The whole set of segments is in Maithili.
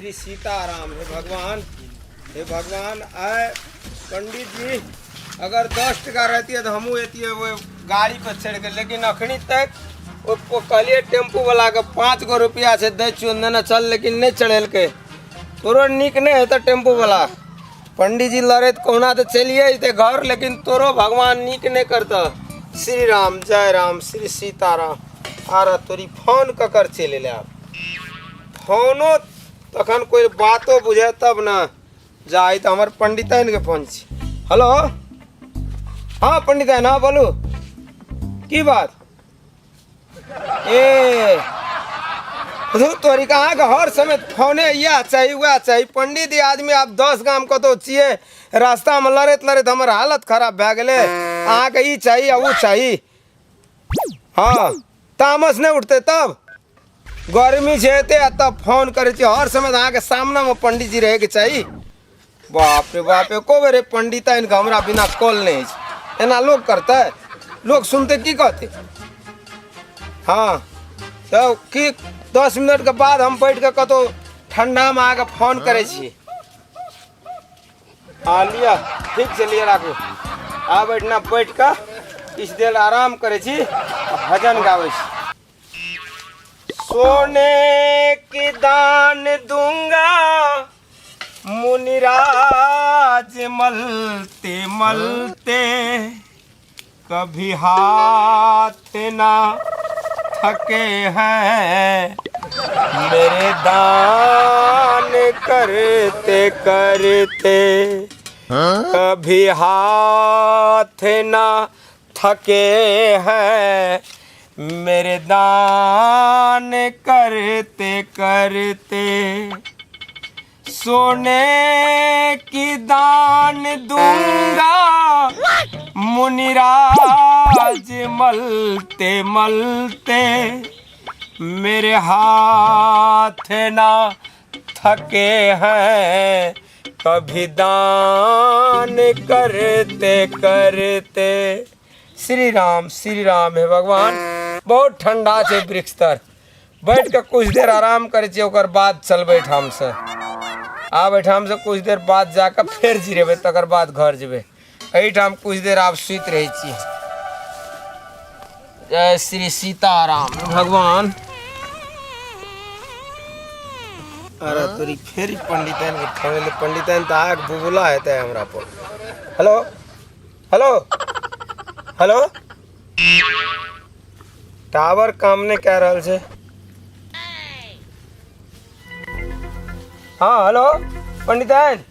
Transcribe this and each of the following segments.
श्री सीताराम। हे भगवान, हे भगवान। आय पंडित जी, अगर 10 टका रहती तऽ हमहूँ एतियै ओहि गाड़ी पर चढ़ि के, लेकिन अखनी तक ओ कहलियै टेम्पू वाला के, 5 गो रुपया छै, दै छियौ, नेने चल, लेकिन नहि चढ़ेलकै। तोरो नीक नहि हेतै टेम्पू वाला। पंडीजी लड़ैत कहुना तऽ चलिए जेतै घर, लेकिन तोरो भगवान नीक नहि करतह। श्री राम, जय राम, श्री सीताराम। आर तोरी फोन ककर चलि एलै? आब फोनो तखन कोइ बातो बुझे तब ने। जा, ई तऽ हमर पंडिताइनके फोन छी। हेलो, हँ पंडिताइन, हँ बोलू, की बात? ए धू तोरी, अहाँके हर समय फोने इएह चाही, उएह चाही। पंडित जी आदमी, आब 10 गाम कतहु छियै, रास्तामे लड़ैत लड़ैत हमर हालत खराब भए गेलै, अहाँके ई चाही आ ओ चाही। हँ, तामस नहि उठतै तब? गर्मी छै एते आ तब फोन करै छी। हर समय अहाँके सामनामे पंडित जी रहैके चाही। बाप रे बाप, एको बेर पंडिताइनके हमरा बिना कॉल नहि अछि। एना लोक करतै? लोक सुनतै, की कहतै? हँ, तऽ की 10 मिनटके बाद हम बैठ कऽ कतहु ठण्डामे अहाँके फोन करै छी। हँ, लिअ, ठीक छै, लिअ, राखू। आब एहिठिना बैठ कऽ किछु देर आराम करै छी आ भजन गाबै छी। सोने की दान दूंगा मुनिराज, मलते मलते कभी हाथ ना थके हैं, मेरे दान करते करते कभी हाथ ना थके हैं, मेरे दान करते करते। सोने की दान दूंगा मुनिराज, मलते मलते मेरे हाथ ना थके हैं, कभी दान करते करते। श्री राम, श्री राम। हे भगवान, बहुत ठंडा छै। वृक्ष तर बैठ के कुछ देर आराम करै छियै, ओकर बाद चलबै एहिठामसँ। आब एहिठामसँ कुछ देर बाद जाकऽ फेर जिरेबै, तकर बाद घर जेबै। एहिठाम कुछ देर आब सुति रहै छी। जय श्री सीताराम भगवान। अरे तोरी, फेर पंडिताइन के फोन एलै। पंडिताइन तऽ आग बुबुला हेतै हमरा पर। हेलो, हेलो, हेलो, टावर काम नहि कए रहल छै। हँ, हेलो पंडिताइन,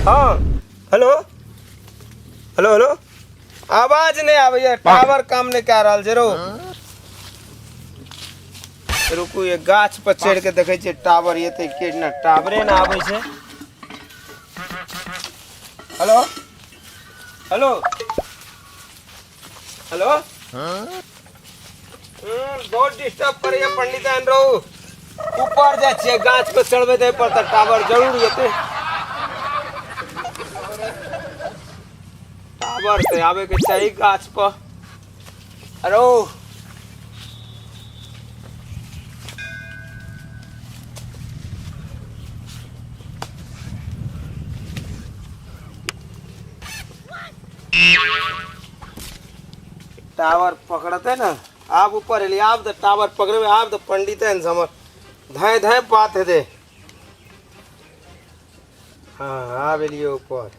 हँ, हेलो, हेलो, हेलो, आवाज नहि आबैया, टावर काम नहि कए रहल छै। रो रुकू, ये गाछ पर चढ़ि के देखै छियै टावर एतै के ना। टावरे ने आबै छै। हेलो, हेलो, हेलो, बहुत डिस्टर्ब करैया पंडिताइन रहू। ऊपर जाइ छियै, गाछ पर चढ़बै तऽ पर तऽ टावर जरूर एतै। टावर तऽ आबैके चाही गाछ पर। अरे ओ, टावर पकड़तै ने। आब ऊपर एलियै, आब तऽ टावर पकड़बै। आब तऽ पंडिते ने हमर धाँय धाँय बात हेतै। हँ, आब एलियै ऊपर।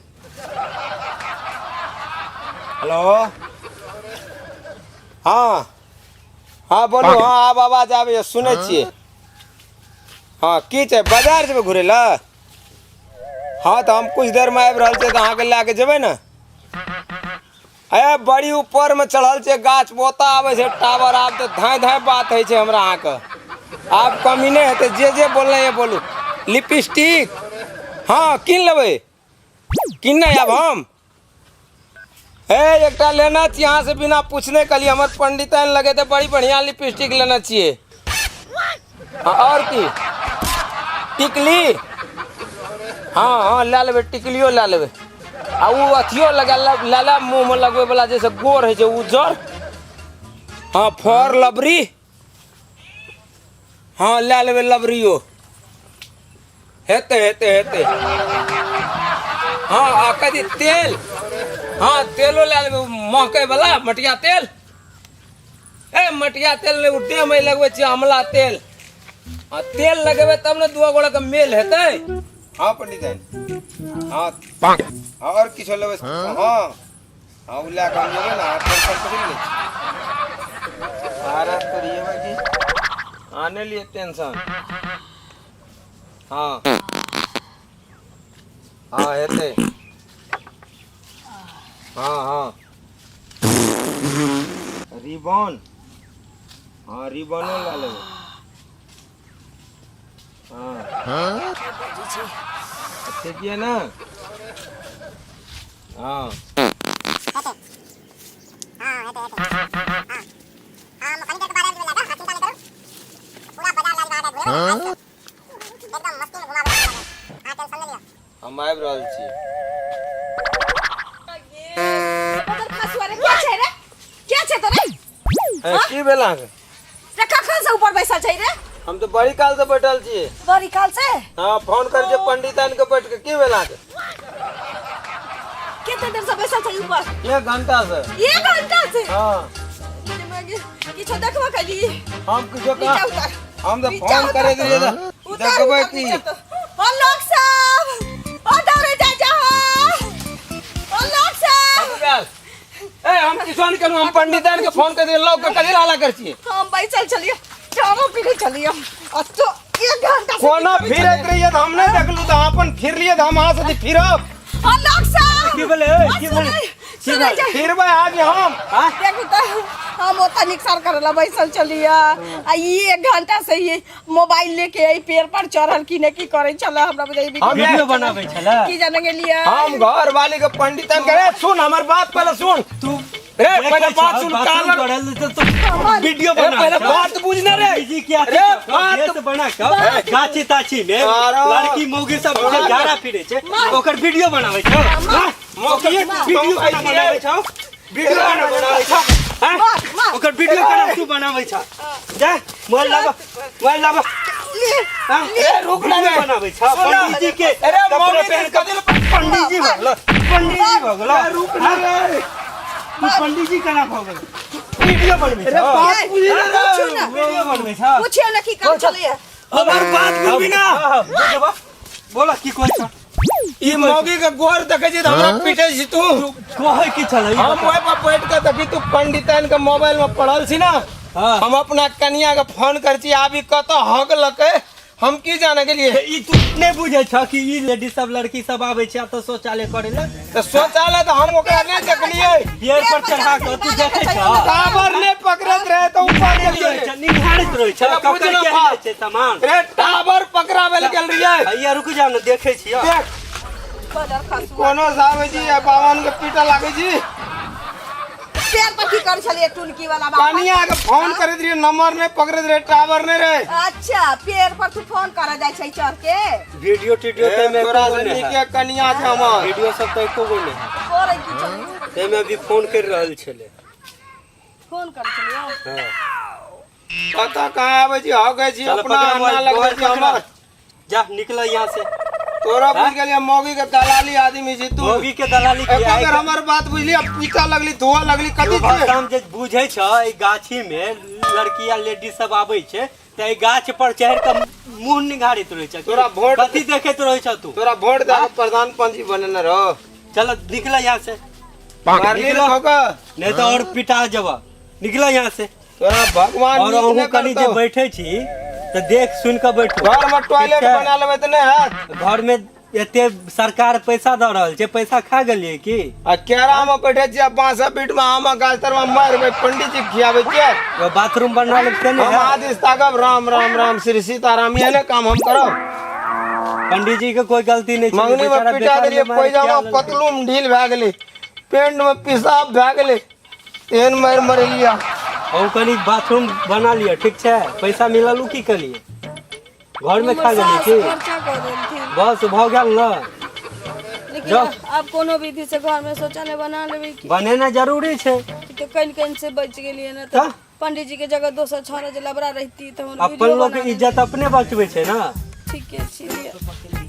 हेलो, हँ हँ, बोलू। हँ, आब आवाज आबैए, सुनै छियै। हँ, की छै? बाजार जेबै घुरै लए? हँ, तऽ हम कुछ देरमे आबि रहल छियै, तऽ अहाँके लए कऽ जेबै ने। ए बड़ी ऊपरमे चढ़ल छै गाछ, बोता आबै छै टावर। आब तऽ धाँय धाँय बात होइ छै हमरा अहाँके, आब कमी नहि हेतै। जे जे बोलना ये बोलू। लिपस्टिक हँ, कीन लेबै, कीन नहि आब हम। हे, एकटा लेना छी अहाँ से बिना पूछने कहलियै, हमर पंडिताइन लगे तऽ बड़ी बढ़िआँ लिपस्टिक लेने छियै। हँ, आओर की? टिकली? हँ हँ, लए लेबै, टिकलियो लए लेबै। आ ओ अथियो लगा लए लेब, मुँहमे लगबै वला, जैसे गोर होइ छै उज्जर। हँ, फर लबरी, हँ, लए लेबै लबरियो। हेतै हेतै हेतै। हँ, आ कथी तेल? हँ, तेलो लए लेबै, महकै वाला मटिया तेल। ए मटिया तेल नहि, ओ देहमे लगबै छियै अमला तेल। आ तेल लगेबै तब ने दू गोड़ा के मेल हेतै। हँ पंडित, हँ और किछो लेबै? हँ हँ, ओ लए कऽ हम जेबै ने। अहाँ टेंशन कथी लै छी? भारत करिएबै की, आने लिए टेंशन। हँ हँ, हेतै। हँ हँ, रिबन। हँ, रिबनो लए लेबै। हँ, ठीक ये ने? हँ हम आबि रहल छी। क्या छै रे? क्या छै तोरे? ए, की भेल अहाँके? रे, कखन से ऊपर बैसल छै रे? हम तऽ बड़ी काल से बैठल छी। बड़ी काल से? हाँ, फोन कर छै पंडित आनि के बैठ के। की भेल अहाँके? कते देर से बैसल छै ऊपर? एक घंटा से। एक घंटा से? हाँ। किछो देखबो कैली? हम किछो नीचा कहाँ उतर। हम तऽ नीचा फोन उतर। करे दियै तऽ उतर। देखबै उतर। की नीचा उतर। ओ लोक सब, ओ दौड़े जा जा, ओ लोक सब। ए, हम किछो नहि केलहुँ। हम पंडित आनि के फोन कर दियै। लोक के कथी हल्ला कर छियै? हम बैसल छलियै, चारो पीने छलियै आ तो एक घंटा से कोना पीने फिरैत छलियै। रहियै तऽ हम नहि देखलहुँ, तऽ अपन फिरलियै तऽ हम अहाँ से फिरब। ओ लोक सब। की भेलै? ए, की भेलै? की भेलै? फिरबै आज हम। देखू तऽ, हम ओतऽ निकसार करे ला बैसल छलियै आ ई एक घंटा से ये मोबाइल लेके एहि पेड़ पर चढ़ल की ने की करै छलै, हमरा बुझाइ हम वीडियो बनाबै छलै। की जाने गेलियै। हम घर वाली के पंडित आनि के, रे सुन, हमर बात पहले सुन। तू रे पहले बात सुन। बाथरूम कालर करल तऽ तू वीडियो ए, बना। पहले बात बुझने रे। जी क्या? रे बात बना के गाछी ताछी में अरे। लड़की मौगी सब झाड़ा फिरे छै, ओकर वीडियो बनाबै छै। हाँ? मौगी वीडियो केना बनाबै छौ? वीडियो केना बनाबै छौ? हाँ? मार। ओकर वीडियो केना तू बनाबै छौ? जा, मोबाइल लाबा, मोबाइल लाबा। हाँ? ए, रुक ना रे। वीडियो बनाबै छौ सुन ना। पंडीजी के अरे कपड़ा मौगी पहिन के के पंडीजी भऽ गेलो, पंडीजी भऽ गेलो। रुक ना रे। तू पंडीजी केना भऽ गेलो? वीडियो बनबै अरे छौ? बात बुझी ना रे। पूछू ना। वीडियो बनबै छौ? पूछियो ना की करै छलियै। हमर बात बुझबी ना? बोला, की कहै छौ? ई मौगी के गोर देखै छी तऽ हमरा पीटै छी तू। कहै की छलै? हम ओहि पर बैठ के देखी, तू पंडितन के मोबाइल में पढ़ल छी ना? हाँ। हम अपना कनिया के फोन कर छी, आबी कतऽ हक लकै, हम की जाने के लिए। ई तू नहि बुझै छ कि ई लेडीज सब, लड़की सब आबै छै तऽ शौचालय करै लए? तऽ शौचालय तऽ हम ओकरा नहि देखलियै। पेड़ पर चढ़ा कऽ तू देखै छ? टावर नहि पकड़ैत रहे तऽ ऊपर गेलियै। निहारैत रहै छ। चलो, ककर बुझ ना के बात। छै सामान? रे, टावर पकड़ाबै लए गेल रहियै। हैया, रुक जा ने, देखै छियै। देख। बदर खसुआ। कोनो से आबै छी आ बाबान के पीटऽ लागै छी। पेड़ पर की करै छलियै टुनकी वाला बाबा? कनिया के फोन करैत रहियै, नंबर नहि पकड़ैत रहे, टावर नहि रहे। अच्छा, पेड़ पर तू फोन करे जाइ छै चढ़ के? वीडियो टीडियो ए, ते में तोरा एको से गो नहि है। नीके कनिया छै हमर। वीडियो सब तऽ एको गो नहि है। करै की छलियै? ताहिमे भी फोन करि रहल छलै। फोन करै छलियै? हँ। कतऽ कहाँ आबै छी, हगै छी। चलो, अपना पकड़ा अन्ना मोबाइल, लगबै मोबाइल छी हमर। पकड़ा। जा, निकल यहाँ से। तोरा बुझ गेलियै, मौगी के दलाली आदमी छी तू। मौगी के दलाली एको किया? बेर हमर बात बुझली? आ पीटा लगली, धोआ लगली, कथी छै? हम जे बुझै छ, एहि गाछी में लड़की या लेडीज सब आबै छै तऽ एहि गाछ पर चढ़ि कऽ मुंह निहारैत रहै छै। तोरा वोट- कथी देखैत रहै छ तू? तोरा वोट दऽ के प्रधान पंची बनेने रहो। चल, निकल यहाँ से। मारली निकलो। ठोका। नहीं तो और पिटा जब, निकल यहाँ से। तोरा भगवान और नीक अहूँ नहि कनि जे करतौ। बैठे छी तऽ देख सुनि कऽ बैठू। घर में टॉयलेट ठीक छै? बना लेबै तऽ नहि हैत? घर में एते सरकार पैसा दऽ रहल छै, पैसा खा गेलियै की? आ केरा में बैठे छियै, बांस पीठ में, आम गाछ तर में मारबै, पंडित जी खियाबै छियै। ओ बाथरूम बना लेब से नहि हम हैत? आदेश ताकब, राम राम राम श्री सीताराम, एहने काम हम करब। पंडित जी के कोई गलती नहीं छै। मंगनी में बेचारा पिटा बेकार देलियै, में मारि पैजामा खिया लेलकै। पतलूम ढील भए गेलै, पेंट में पेशाब भए गेलै, एहन मारि मरेलिया। अहूँ कनि बाथरूम बना लिअ, ठीक छै? पैसा मिलल उ की कलियै? घर में खा गेलियै की? खर्चा कऽ देलथिन। बस, भऽ गेल ने? लेकिन जाओ। आब कोनो विधि से घर में शौचालय बना लेबै की। बनेना जरूरी छै। तऽ कनि कनि से बचि गेलियै ने। तऽ? तऽ पंडित जी के जगह दोसर छौड़ा जे लबड़ा रहिती तऽ हमर अपन वीडियो लोक बना इज्जत अपने बचबै छै ने। ठीके छी लिअ।